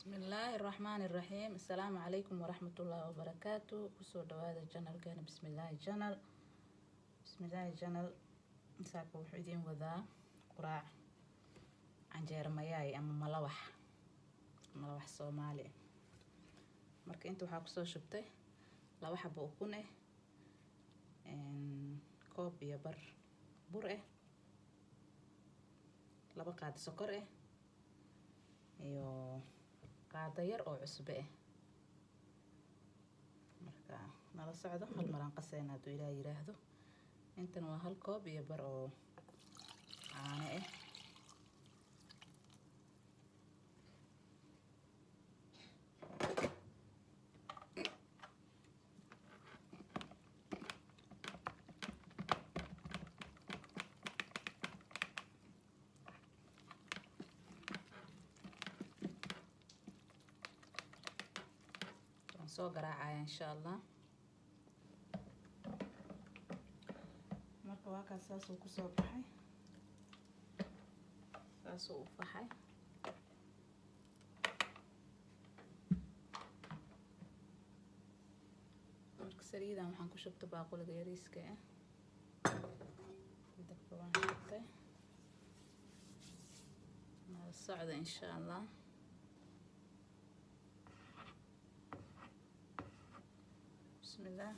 Bismillaahi raxmaani raxiim. Assalaamu calaykum waraxmatullaahi wabarakaatu. Kusoo dhawaada channelkeena Bismillaahi Channel. Bismillaahi Channel saaka wuxuu idiin wadaa quraac canjeero mayaay ama malawax, malawax Soomaali. Marka inta waxaa kusoo shubtay 2 xabo ukun ah, koob iyo bar bur ah, 2 qaado sokor ah iyo qaado yar oo cusbo ah. Marka nala socdo, hal mar aan qasayna hadduu Ilaah yiraahdo. Intan waa 1 koob iyo bar oo caano ah. Waan soo garaacaya insha Allah. Marka waa kaas, saasuu kusoo baxay, saasuu u faxay. Marka saliidan waxaan ku shubtay baaquliga yariiska ah, dabka waan shubtay. Nala socda insha Allah. Bismillah.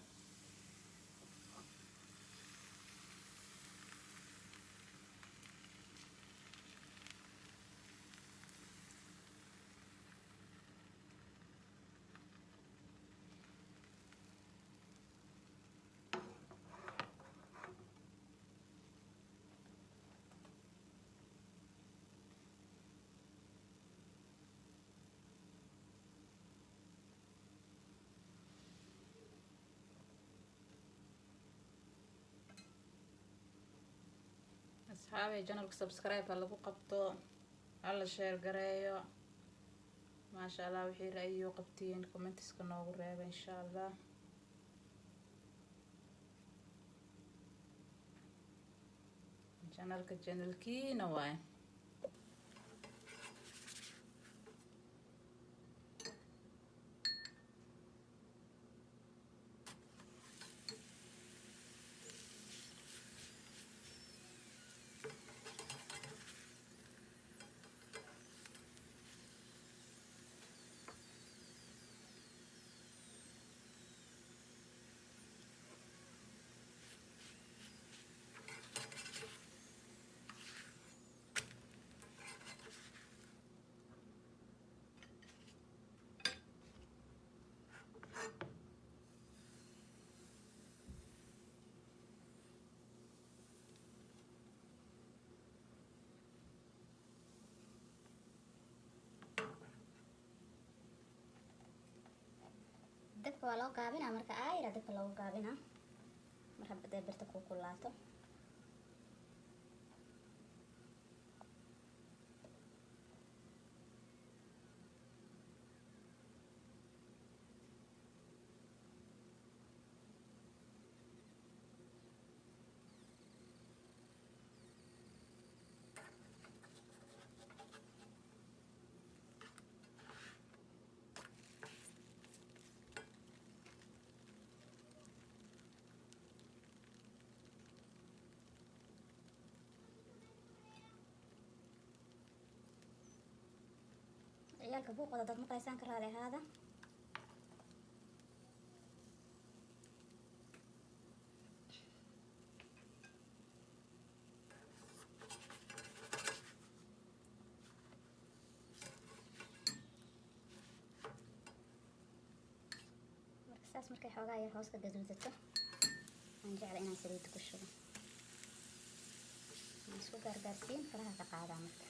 Asxaabay, channelka subscribe ha lagu qabto, hala share gareeyo. Maasha Allah, wixii ra'yiyo qabtiin commentiska noogu reeba insha Allah. Channelka channelkiina waay. Dabka waa loo gaabinaa marka, aayra dabka loogu gaabinaa mar hadday birta ku kulaato. Ciyaalka buuqooda dad maqlaysaan, ka raali ahaada. Marka saas markay xoogaa yar hoos ka gaduudato, waan jecla inaan saliidda ku shubo. Waan isku gaargaarsiin, faraha ka qaadaa marka.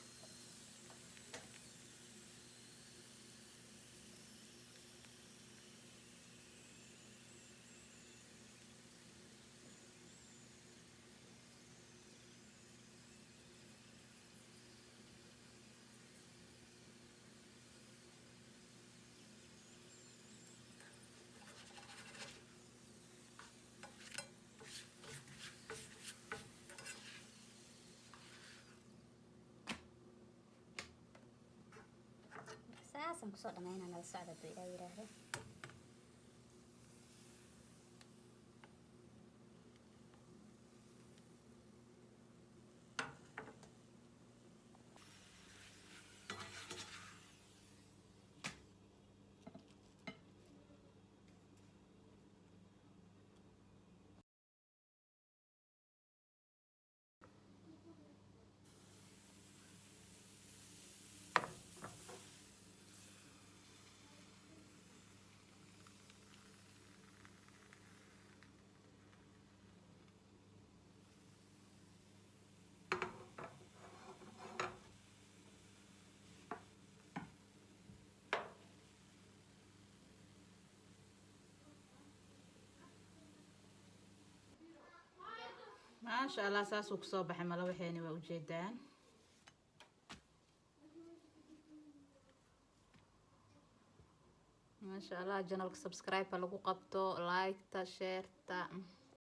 Saasaan kusoo dhameynaa, nala socda hadduu Ilaah yiraahdo. Maasha Allah, saasuu kusoo baxay malawaxeeni, waa ujeedaan. Maasha Allah, channelka subscribe-ka lagu qabto, like-ta, share-ta.